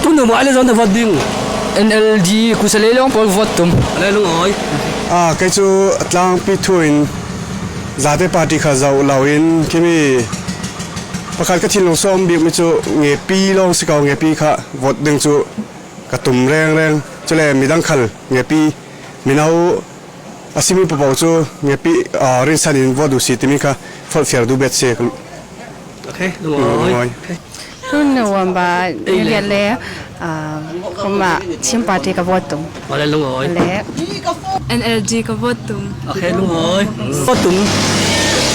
Tu nu ma le zon vote ding. NLD kusale long pawl vote tum. Ale lung oi. A kei cu tlangpi thu in zate party kha zoh lo in khimi pakhat ka thinlung som bik mi cu ngepi lawng si ko ngepi kha vote ding cu ka tum reng reng cule midang khal ngepi mino asimi papo cu ngepi rinsan in vote du si timi kha folhfiar du bet si. Okay, lung oi. Tun nuam ba le le kuma Chin party ka vote tum. Ale lung oi. Le NLD ka vote tum. Okay, lung oi. Vote tum.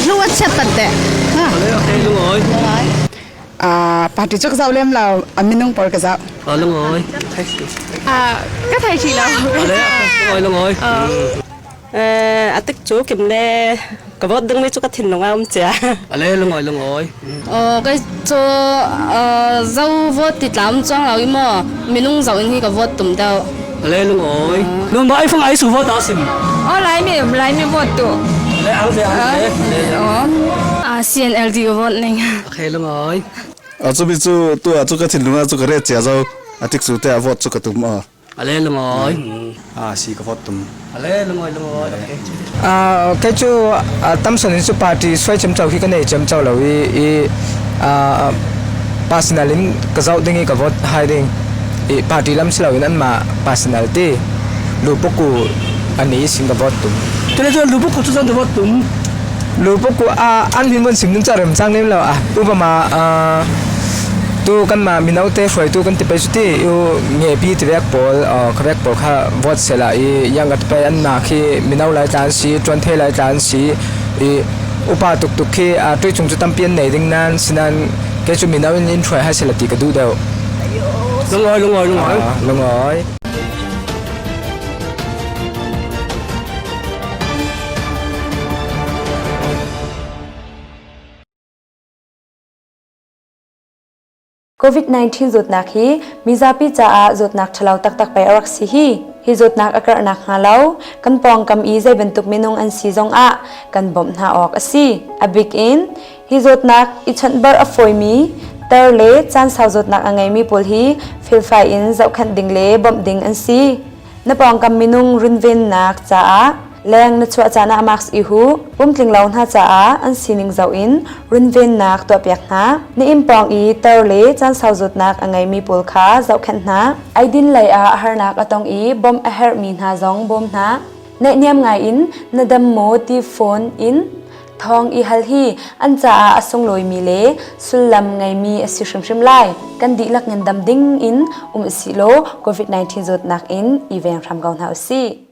Lung a chat pat te. Ale okay, lung oi. Party chu ka zau lem lo, a minung pawl ka zau. Lung oi. Ka thai chi lo. Ale okay, lung oi. A tik cu kim le ka vote ding mi cu ka thinlung a um cia. Ale lungoi lungoi. O kai cho zo vote ti tlam chuang lo i mo minung zo in hi ka vote tum deuh. Ale lungoi. Lung ba ai fang ai su vote a sim. O lai mi lai mi vote tu. Le ang le ang le. O CNLD ka vote ning. Okay lungoi. A cu mi cu tu a cu ka thinlung a cu ka re cia zo a tik su te a vote cu ka tum a. Ale lungoi. A si ka vote tum. Ale lungoi lungoi. Okay. Kei cu tamson in cu party suai cem cho khi ka nei cem cho lo i i personal in ka zoh ding i ka vote hai ding i party lam si lo in anmah personal ti lupuku ani sin ka vote tum. Tele cu lupuku cu zan vote tum. Lupuku a an hin von sim ding ca rem chang nem lo a upama tu kanmah mino te hruaitu kan ti pei cu ti u ngepi tivek pawl khavek pawl kha vote sela i yang ka pei an na khi mino lai tla an si tuan the lai tla an si i upa tuk tuk khi tui chung cu tampi an nei ding nan sinan ke cu mino in in hruai hai sela ti ka duh deuh. Lungoi lungoi lungoi. Lungoi. COVID-19 zawtnak hi mizapi caah zawtnak ṭhalo taktak pei a rak si hi. Hi zawtnak a karh nakhnga lo kan pawngkam i zei bantuk minung an si zongah kan bawmh hna awk a si. A bik in hi zawtnak i chawnhbarh a fawimi tar le caan sau zawtnak a ngeimi pawl hi felfai in zohkhenh ding le bawmh ding an si. Na pawngkam minung runvennak caah leng na chuah caan ah mask i huh. Pumtling lo hna caah an sining zoh in runvennak tuahpiak hna. Na inn pawng i tar le caan sau zawtnak a ngeimi pawl kha zohkhenh hna. Eidin lei ah harnak a tong i bawmh a herhmi hna zong bawm hna. Naihniam ngai in na dam maw ti phone in Thawng i hal hi an caah a sunglawimi le sullam ngeimi a si hrimhrim lai. Kan dihlak ngandam ding in um usih law COVID-19 zawtnak in i veng hram ko hna usih.